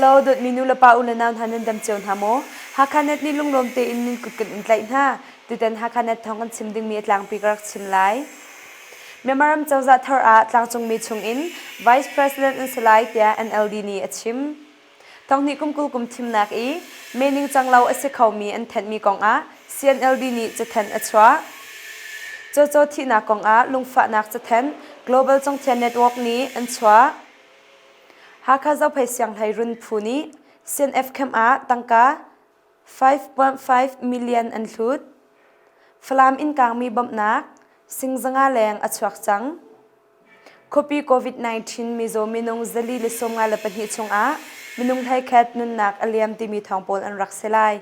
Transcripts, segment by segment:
Hello dawtmi nu le pa u le nau hna nan dam cio hna maw? Hakha Net nih lunglawm tein nan kut kan in tlaih hna. Tutan Hakha Net thawng kan chim dingmi a tlangpi ka rak chim lai. Myanmar ram cozah thar ah tlangcungmi chungin Vice President an si lai tiah NLD nih a chim. Thonghnih kum 20 kum thimnak i me ningcang lo a si khomi an thenhmi kongah CNLD nih cathanh a chuah. Coco thihnak kongah lungfahnak cathanh Global Congthian Network nih an chuah. Hakha Zophei Sianghleirun phu nih CNF camp ah tangka 5.5 million an hlut. Falam inn kangmi bawmhnak sing zanga leng a chuak cang. Khuapi COVID-19 mizaw minung 452 chungah minung 11 nunnak a liam timi thawng pawl an rak si lai.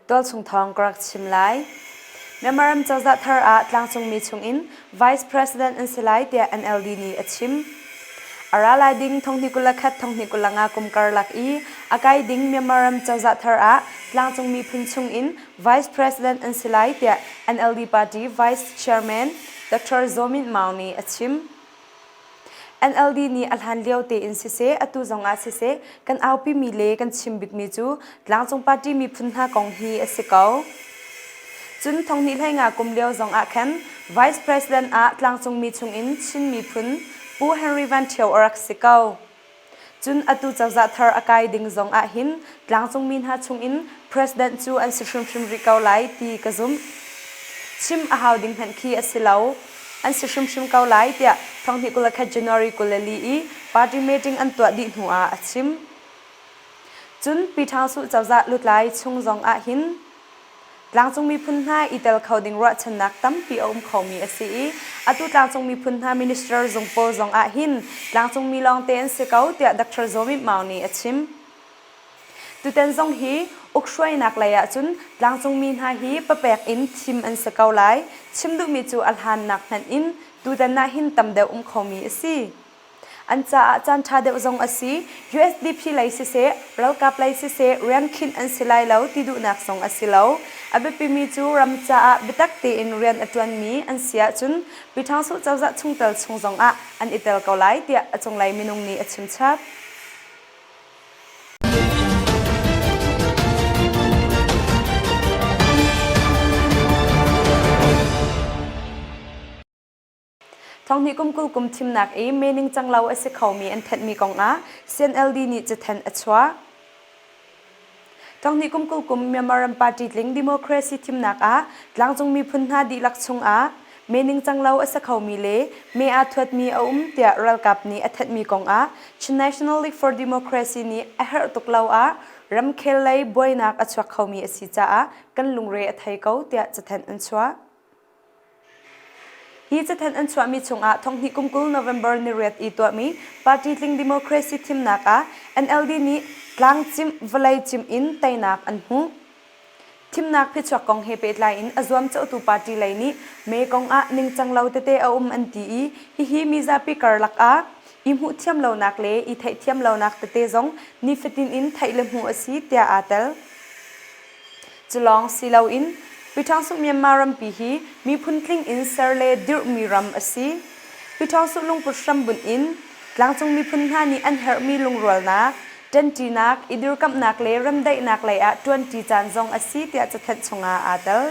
Tualchung thawng ka rak chim lai. Myanmar ram cozah thar ah tlangcungmi chungin Vice President an si lai tiah NLD nih a chim. A ra lai ding thonghnih 21 thonghnih 25 kum karlak i a kai ding Myanmar ram cozah thar ah tlangcung miphun chungin Vice President an si lai tiah NLD party Vice Chairman Dr. Zaw Min Maung nih a chim. NLD nih a hlan lio tein siseh, atu zongah siseh, kan aupimi le kan chim bikmi cu tlangcung party miphun hna kong hi a si ko. Cun thonghnih hleinga kum lio zongah khan Vice President ah tlangcungmi chungin Chin miphun Pu Henry Van Ṭhio a rak si ko. Cun atu cozah thar a kai ding zong ah hin tlangcungmi hna chungin President cu an si hrimhrim rih ko lai ti ka zumh. Chim a hau ding hmanh khi a si lo. An si hrimhrim ko lai tiah thonghnih 21 January 24 i party meeting an tuah dih hnu ah a chim. Cun Pi Thang Suh cozah lutlai chung zong ah hin Tlangcung miphun hna i tel kho ding ruahchannak tampi a um khomi a si i atu tlangcung miphun hna minister zung pawl zong ah hin tlangcungmi lawngte an si ko tiah Dr. Zaw Myint Maung nih a chim. Tutan zong hi ukhruainak lei ahcun tlangcungmi hna hi papek in thim an si ko lai. Chim duhmi cu a hlannak hmanh in tutan ah hin tam deuh um khomi a si. An caah caan ṭha deuh zong a si. USDP lei siseh, ralkap lei siseh rian khinh an si lai lo ti duhnak zong a si lo. A biapimi cu ram caah biatak tein rian a ṭuanmi an si ahcun Pyithangsuh cozah chungtel chung zong ah an i tel ko lai tiah a cunglei minung nih a chimchap. Thonghnih kum 20 kum thimnak i me ningcang lo a si khomi an thenhmi kongah CNLD nih cathanh a chuah. Thonghnih kum 20 kum Myanmar ram party tling democracy thimnak ah tlangcung miphun hna dihlak chungah me ningcang lo a si khomi le me aa thuatmi a um tiah ralkap nih a thenhmi kongah Chin National League for Democracy nih a herh tuk lo ah ramkhel lei buainak a chuak khomi a si caah kan lungre a thei ko tiah cathanh an chuah. Hi cathanh an chuahmi chungah thonghnih kum 20 November niriat i tuahmi party tling democracy thimnak ah NLD nih tlangcimh vawlei cimh in teinak an hmuh. Thimnak phichuak kong he pehtlai in a zuamcawhtu party lei nih mee kong ah ningcang lo tete a um an ti i hihi mizapi karlak ah i hmuhthiam lonak le i theihthiam lonak tete zong nifatin in theih le hmuh a si tiah aa tel. Cu lawng si loin Pyithawngsuh Myanmar rampi hi miphun tling in ser le dirhmi ram a si. Pyithawngsuh lungput hrambunh in tlangcung miphun hna nih an herhmi lungrualnak, ṭanṭinak, i dirkamhnak le remdaihnak lei ah ṭuanṭi caan zong a si tiah cathanh chungah aa tel.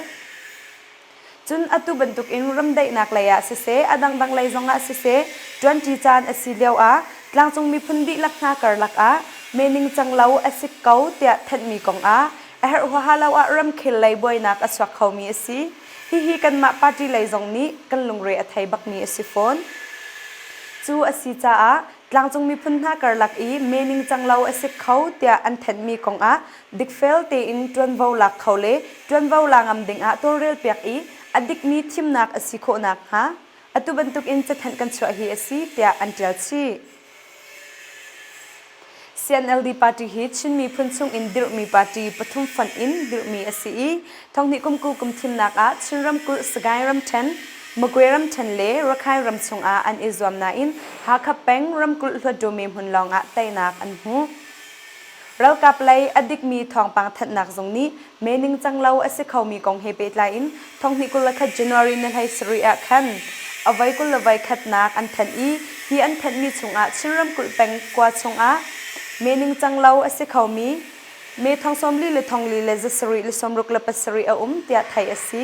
Cun atu bantukin ramdaihnak lei ah siseh, a dangdang lei zongah siseh, ṭuanṭi caan a si lioah tlangcung miphun dihlak hna karlak ah me ningcang lo a si ko tiah thanhmi kongah a herh huaha lo ah ramkhel lei buainak a chuak khomi a si. Hihi kanmah party lei zong nih kan lungre a thei bakmi a si fawn. Cu a si caah tlangcung miphun hna karlak i me ningcang lo a si kho tiah an thanhmi kongah dikfel tein ṭuanvo lak kho le ṭuanvo la ngam dingah tawlrelpiak i a dikmi thimnak a si khawh nakhnga atu bantukin cathanh kan chuah hi a si tiah an ṭial chih. CNLD party hi Chin miphun chungin dirhmi party pathum fonh in dirhmi a si i thonghnih kum 20 kum thimnak ah Chin ramkulh Sagaing ramṭhen, Magwe ramṭhen le Rakhine ram chungah an i zuam nain Hakha peng ramkulh Hluatdawmi hmun lawngah teinak an hmu. Ralkap lei a dikmi thawngpang thanhnak zung nih me ningcang lo a si khomi kong he pehtlai in thonghnih 21 January ni 17 ah khan a voi 21 khatnak an thanh i hi an thanhmi chungah Chin ramkulh peng kua chungah me ningcang lo a si khomi me thong 40 le thong li le 7 le 67 le 7 a um tiah theih a si.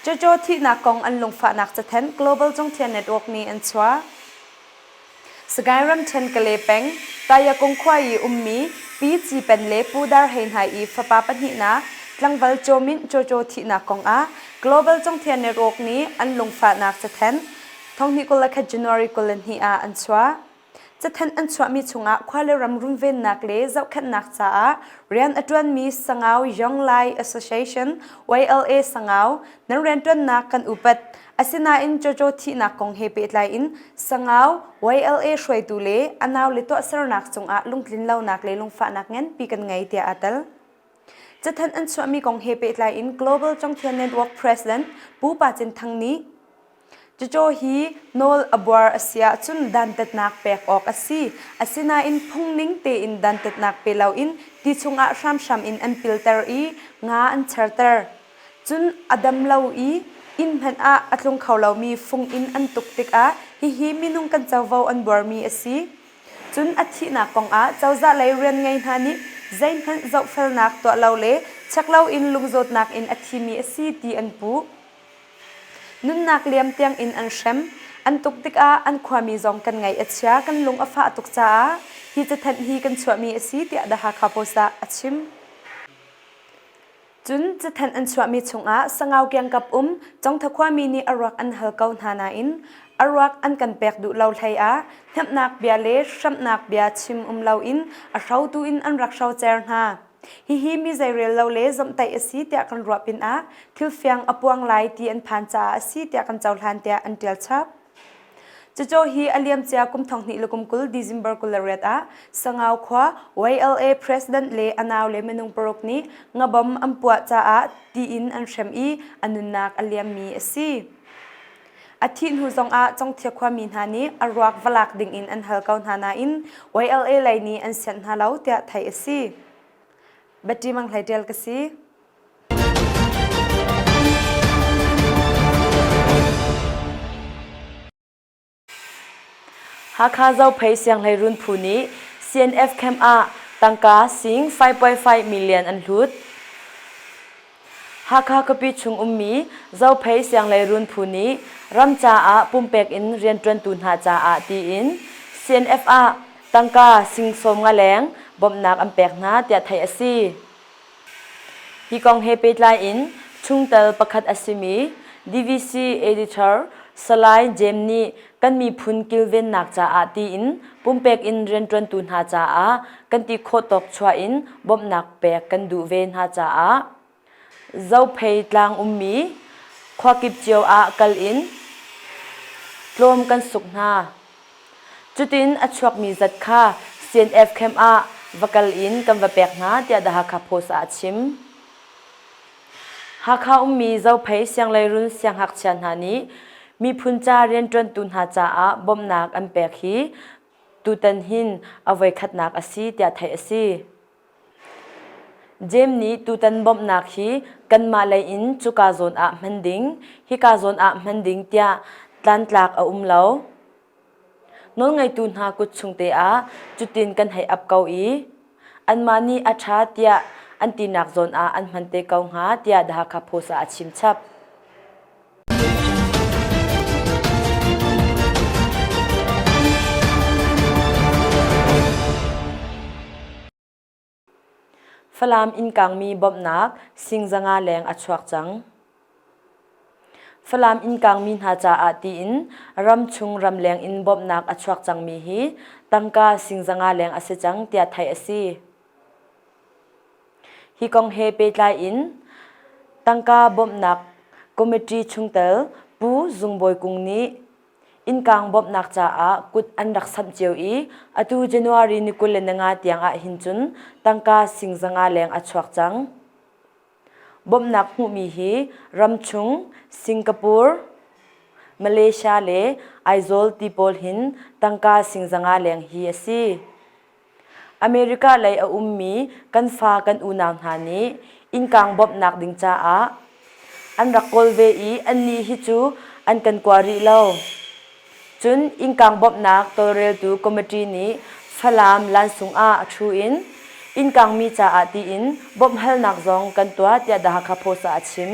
Jojo thihnak kong an lungfahnak cathanh Global Zungthian Network nih an chuah. Sagaing ramṭhen Kale peng, Tayakung khua i ummi Pi Ci Pen le Pu Dar Hei hna i fapa pahnihnak tlangval Chaw Minh Jojo thihnak kong ah Global Zungthian Network nih an lungfahnak cathanh Thonghnih 21 January 22 ah an chuah. Cathanh an chuahmi chungah khua le ram runvennak le zohkhenhnak caah rian a ṭuanmi Sangau Young Lai Association YLA Sangau nan rianṭuannak kan upat. Asinain Jojo thihnak kong he pehtlai in Sangau YLA hruaitu le a naule tuahsernak cungah lungtlinlonak le lungfahnak nganpi kan ngei tiah aa tel. Cathanh an chuahmi kong he pehtlai in Global Congthian Network President Pu Pa Cin Thang nih Cucaw hi nawl a buar a si ahcun dantatnak pek awk a si. Asinain phungning tein dantatnak pe loin ti chungah hramhram in an pilter i nga an cherter. Cun a dam lo i inn hmanh ah a tlung kho lomi fung in an tuk tikah hihi minung kan covo an buarmi a si. Cun a thihnak kongah cozah lei rian ngei hna nih zeihmanh zohfelnak tuah lo le check loin lungzawtnak in a thimi a si ti an puh. Nunnak liam tiangin an hrem. An tuk tikah an khuami zong kan ngaih a chia, kan lung a fah tuk caah hi cathanh hi kan chuahmi a si tiah The Hakha Post ah a chim. Cun cathanh an chuahmi chungah Sangau kiangkap um Congtha khuami nih a ruak an hal ko hna nain a ruak an kan pek duh lo hlei ah hnemhnak bia le hramhnak bia chim um loin a hrotu in an rak hrocer hna. Hihi mi zeirel lo le zomhtaih a si tiah kan ruah pinah thil fiang a puang lai ti an phan caah a si tiah kan cohlan tiah an ṭial chap. Cucaw hi a liamcia kum 20 le kum 20 December 28 ah Sangau khua YLA president le a nau le minung paruk nih ngabom an puah caah tiin an hrem i a nunnak a liammi a si. A thih hnu zongah Congthia khuami hna nih a ruak va lak dingin an hal ko hna nain YLA lei nih an sianh hna lo tiah theih a si. Betty Mang Hlei Ṭial ka si. Hakha Zophei Sianghleirun phu nih CNF camp ah tangka sing 5.5 million an hlut. Hakha khuapi chung ummi Zophei Sianghleirun phu nih ram caah pumpek in rianṭuantu hna caah tiin CNF ah tangka sing sawm nga leng bawmhnak an pek hna tiah theih a si. Hi kong he pehtlai in chungtel pakhat a simi DVC editor Salai Jem nih kan miphun kilvennak caah tiin pumpek in rianṭuantu hna caah kan ti khawh tawk chuah in bawmhnak pek kan duh ve hna caah Zophei tlang ummi khuakip cio ah kal in tlawm kan suk hna. Cutin a chuakmi zat kha CNF camp ah va kal in kan va pek hna tiah The Hakha Post ah a chim. Hakha ummi Zophei Siangleirun siangngakchia hna nih miphun ca rianṭuantu hna caah bawmhnak an pek hi tutan hin a voikhatnak a si tiah theih a si. Jeim nih tutan bawmhnak hi kanmah lei in cuka zawn ah hman ding, hika zawn ah hman ding tiah tlantlak a um lo. Nawlngeitu hna kut chung te ah cutin kan hei ap ko i anmah nih a ṭha tiah an tinak zawn ah an hman te ko hnga tiah The Hakha Post ah a chim chap. Falam inn kangmi bawmhnak sing zanga leng a chuak cang. Falam inn kangmi hna caah tiin ramchung ramleng in bawmhnak a chuak cangmi hi tangka sing zanga leng a si cang tiah theih a si. Hi kong he pehtlai in tangka bawmhnak committee chungtel Pu Zung Bawi Kung nih innkang bawmhnak caah kut an rak samh cio i atu January ni 25 tiang ah hin cun tangka sing zanga leng a chuak cang. Bawmhnak hmuhmi hi ramchung Singapore, Malaysia le Aizawl ti pawl hin tangka sing 500 leng hi a si. America lei a ummi kan fa kan unau hna nih innkang bawmhnak ding caah an rak kawl ve i annih hi cu an kan kua rih lo. Cun innkang bawmhnak tawlreltu committee nih Falam lansung ah ṭhu in innkangmi caah tiin bawmhhalnak zong kan tuah tiah The Hakha Post ah a chim.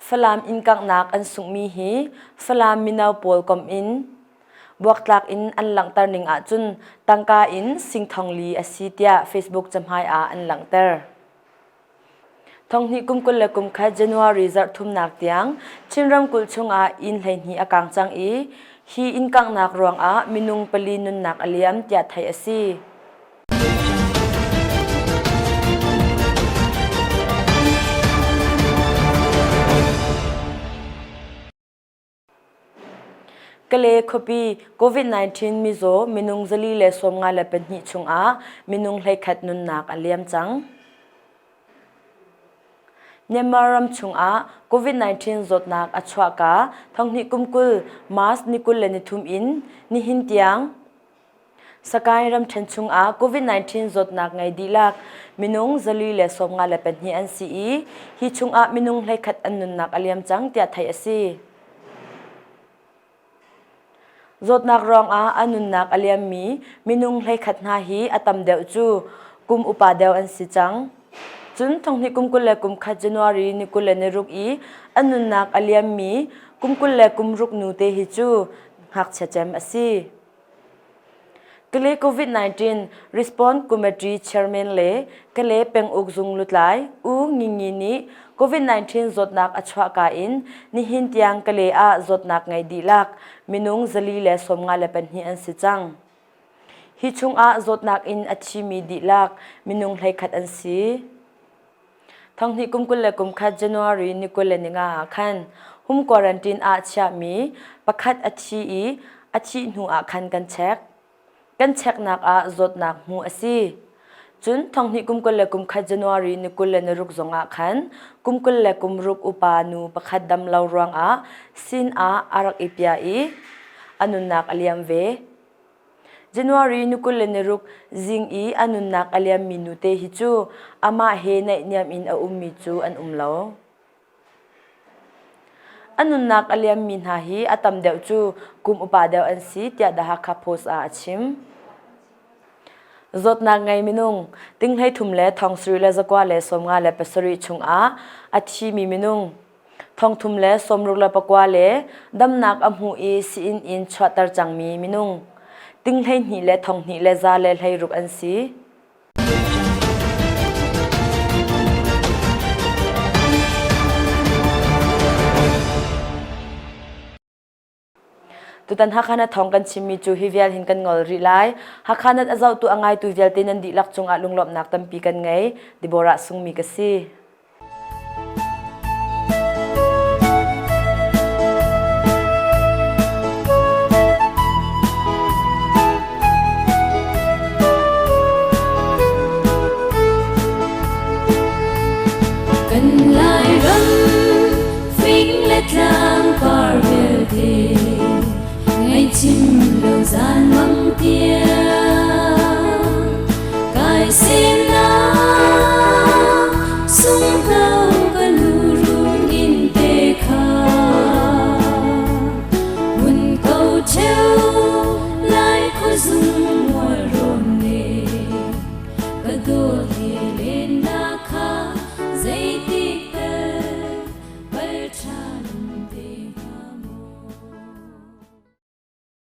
Falam innkanghnak an sunghmi hi Falam mino pawl komh in buaktlak in an langhter ning ahcun tangka in sing thong li a si tiah Facebook cahmai ah an langhter. Thonghnih kum 21 January zarh thumnak tiang Chin ramkulh chungah inn 12 a kang cang i hi inn kanghnak ruangah minung pali nunnak a liam tiah theih a si. Kale khuapi COVID-19 mizaw minung 452 chungah minung 11 nunnak a liam cang. Myanmar ram chungah COVID-19 zawtnak a chuahka thonghnih kum 20 March ni 23 in nihin tiang Sakae ramṭhen chungah COVID-19 zawtnak ngei dihlak minung 454 an si i hi chungah minung 11 an nunnak a liam cang tiah theih a si. Zawtnak ruangah a nunnak a liammi minung 11 hna hi a tam deuh cu kum upa deuh an si cang. Cun thonghnih kum 21 January ni 26 i a nunnak a liammi kum 26 nu te hi cu ngakchia cem a si. Kale COVID-19 Response Committee Chairman le Kale penguk zung lutlai U Ngingi nih COVID-19 zawtnak a chuahka in nihin tiang Kale ah zawtnak ngei dihlak minung 452 an si cang. Hi chungah zawtnak in a thimi dihlak minung 11 an si. Thonghnih kum 21 January ni 25 ah khan home quarantine ah chiahmi pakhat a thi i a thih hnu ah khan kan check. Kan checknak ah zawtnak hmuh a si. Cun thonghnih kum 21 January ni 26 zong ah khan kum 26 upa nu pakhat dam lo ruangah sin ah a rak i piah i a nunnak a liam ve. January ni 26 zing i a nunnak a liammi nute hi cu amah he naihniam in a ummi cu an um lo. A nunnak a liammi hna hi a tam deuh cu kum upa deuh an si tiah The Hakha Post ah a chim. Zawtnak ngei minung ting 33 le thong sarih le zakua le 57 chungah a thimi minung thongthum le 64 le damnak a hmu i sii-inn in chuahter cangmi minung ting 12 le 2 le 116 an si. Tutan Hakha na thawng kan chimmi cu hi vial hin kan ngol rih lai. Hakha nat a zohtu a ngaitu vialte nan dihlak cungah lunglawmhnak tampi kan ngei. Deborah Sungmi ka si. Kan Lairam fing le tlang par vialte ngaihchim lo zan mang tiang kai sing.